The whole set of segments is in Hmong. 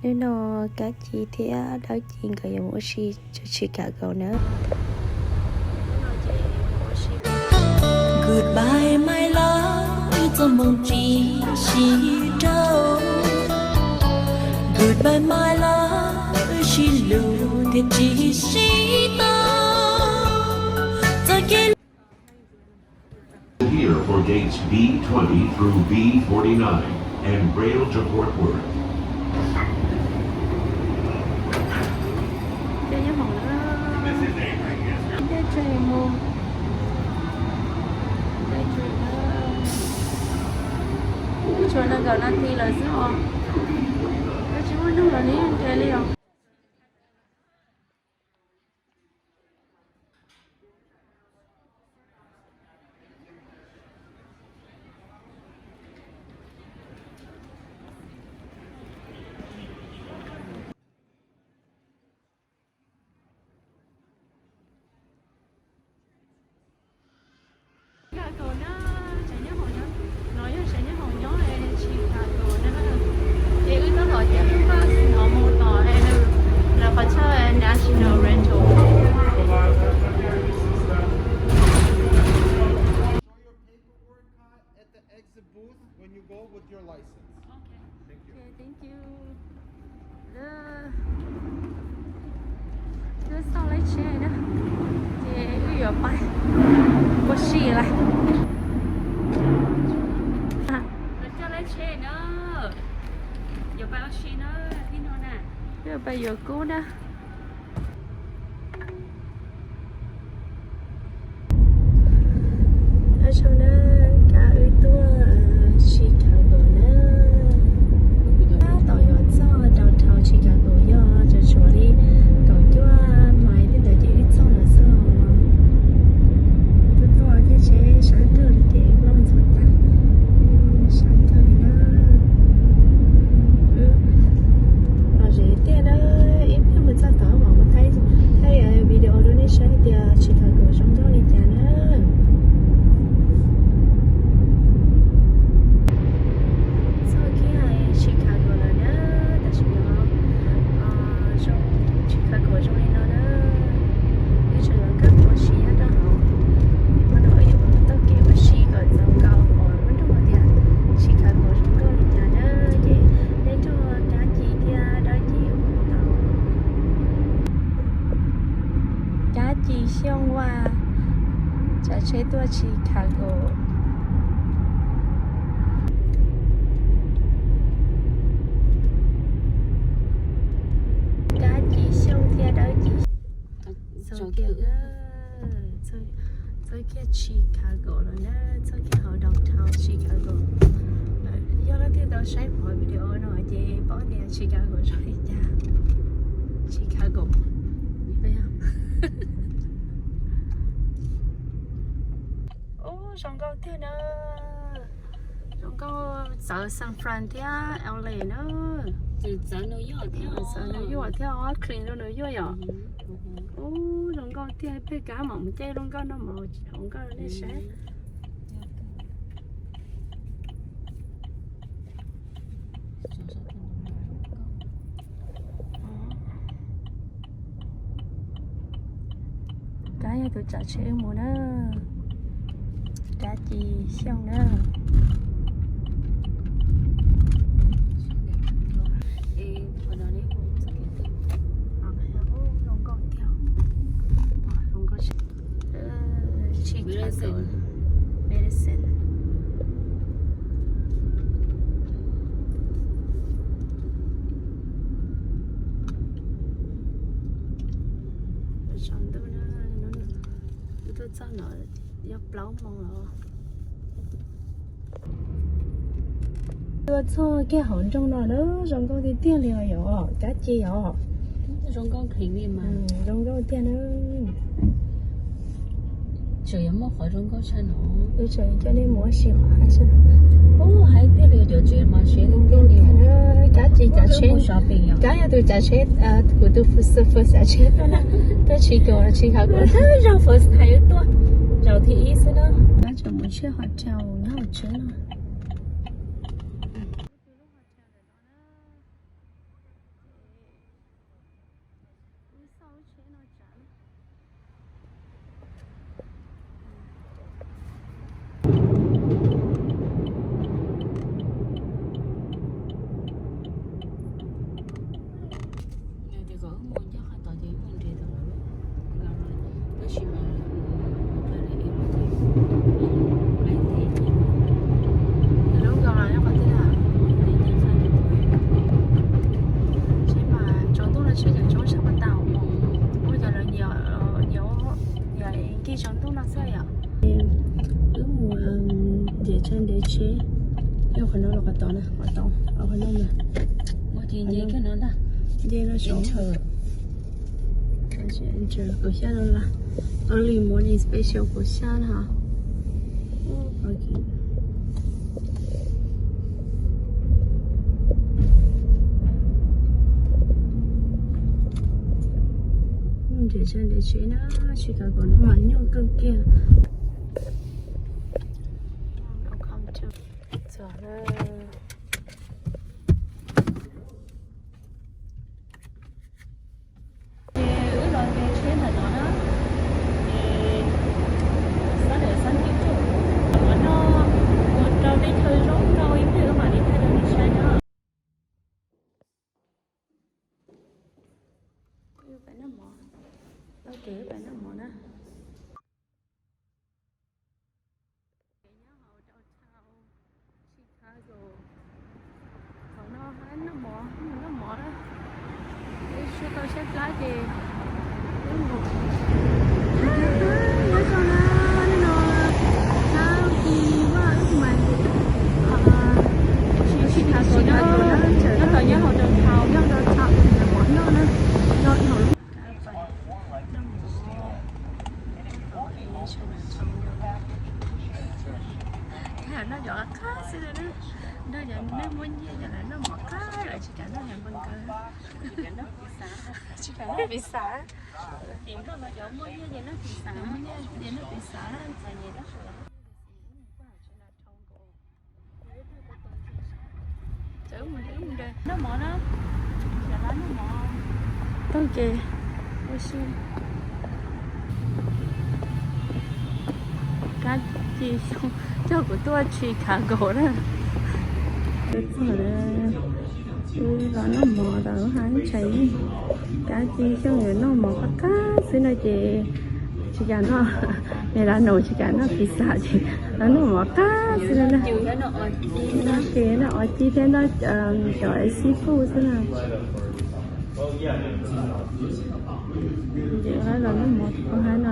Hnub no Kab Ci thiab Dawb Ci nkawd yuav mus ua si rau Chicago na. Goodbye my love, wb txoj hmoo tsis sib raug. Goodbye my love, wb sib hlub thiaj tsis sib tau. Txoj kev Here for gates B twenty through B forty-nine and Braille to Fort Worth. Caij nyob hoom na, caij tseem mus, caij tseem na, twb tshuav nees nkaum nas this lawm xwb os, twb tsis muaj neeg los nws yeej nres li os. Chicago na, tseem nyob hoom nyob, no yog tseem nyob hoom nyob Chicago na. Ces wb tab tom caij lub bus no mus tom lawv qhov chaw National Rental. Show your paperwork at the exit booth when you go with your license. Okay. Thank you. Okay, thank you. Twb xauj lawv tsheb na, ces wb yuav pais ua si lawm. Lawv coj lawv tsheb na, yuav pais ua si na, tib no na. Wb yuav pais yuav kub na. Ua tsaug na, kab wb tuaj Chicago na. Tab tom yuav txog downtown Chicago, yog tseem tshuav li kaum cuaj mile tej ntawd ces wb txog lawm xwb os. Tuaj tuaj thiab seb sab kawg li ces wb looj ntxuav tag, sab kawg li na. Lom zem tiag na, ib pliag mus txog tod mam mus thaij, thaij video rau nej saib tias Chicago zoo nkauj li cas na. Txog kiag Chicago lawm na, tam sim no zoo, Chicago zoo li no na. Wb tseem yuav kawg ua si nyob rau hauv, nim no wb yuav mus taug kev ua si kom txaus nkaus kom lub nroog tias Chicago zoo nkauj li cas na. Ces nej nrog Kab Ci thiab Dawb Ci mus tau. Kab Ci Xyooj Vaj tsav tsheb tuaj Chicago. Kab Ci Xyooj thiab Dawb Ci txog kiag, txog kiag Chicago lawm na, txog kiag hauv downtown Chicago. Yog leej twg tau saib kuv video no ces paub tias Chicago zoo li cas. Chicago. Ub, zoo nkauj tiag na. Zoo nkauj, txawv San Fran thiab L A na. Txawv New York thiab, txawv New York thiab, Oakland rau New York yom. Ub, zoo nkauj tiag, peb kab mam mus caij zoo nkauj no mas zoo nkauj nej saib. Kab yog tus tsav tsheb wb mus na, Kab Ci Xyooj na. Chicago, medicine. Saum ntuj na, tuaj txog no yog plaub moos lawm. Tuaj txog kiag hauv nroog no na, zoo nkauj tiag tiag li os, yog Kab Ci os. Zoo nkauj heev li mas. Zoo nkauj tiag na. Tseem yuav muaj qhov zoo nkauj tshaj no. Wb tseem coj nej mus ua si qhov hais tshaj no. Ub, hais tiag li, cov tsev mas tsev tiag tiag li. Kab Ci tsav tsheb, Kab yog tus tsav tsheb, kuv tus first tsav tsheb tuaj na, tuaj tsis kaum tsis kaum, zaum first time tuaj, zaum thib ib xwb na. Kab tseem mus tshiab qhov rau nyob hauv tsev no. Txoj lub tsheb no tsav. Yog tias kom wb mus nyob qhov tod ces wb mus nres tau lawm. Tab sis mas lub nkaus los nyob qhov twg na? Tsheb mas tsaus ntuj no tsheb tseem tsoo sab pas tas. Ua cas lawv nyias, nyias, nyias nkig tsaus ntuj no xwb yom. Wb mus nres tsheb, nres tsheb. Yog qhov no los qhov tod na, qhov tod, qhov no na. Nce no saud. Kaum xya dollar. Early morning special kaum xya na. Nres tsheb, nres tsheb na, Chicago no mas nyuaj kawg kiag. Ces wb los nres tsheb ntawm no na, ces xob ntawm xob ntawm qhov no mus rau teb chaws zoo nkauj ib pliag wb mam li thaij rau nej saib na. Peb noj mov, tau kev peb noj mov na. Nyob hauv downtown Chicago. Qhov no noj mov, noj mov na. Wb sib tau saib plab ces wb mus. Nyob zoo na, no hnab kis vaj wb mas tsis tsis thaum no, nyob tau nyob hauv downtown, nyob downtown mov noj na, noj ib hauv lub. Noj cov qab xwb na, nrog cov neeg muaj nyiaj ces lawv noj mov qab, lawv tsis kam noj cov npau nkawd, tsis kam noj pizza. Ces nrog cov muaj nyiaj ces noj pizza, muaj nyiaj ces noj pizza. Noj mov na, noj mov. Tau ces ua si. Kab Ci Xyooj coj kuv tuaj Chicago na. Wb txog, wb los noj mov tas lub hab tshais. Kab Ci Xyooj yuav noj mov qab qab xwb no ces tsis kam noj, nws lav nus tsis kam noj pizza ces los noj mov qab xwb no na. Ces noj os ci thiab noj cov seafood xwb na. Ces los noj mov hab no.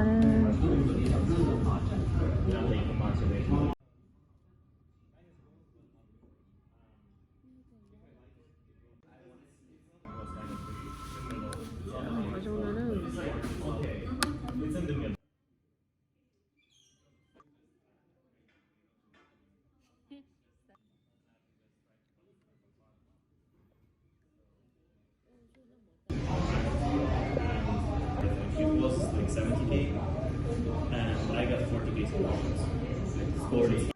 It was like seventy K, and I got forty K scholarships. Forty.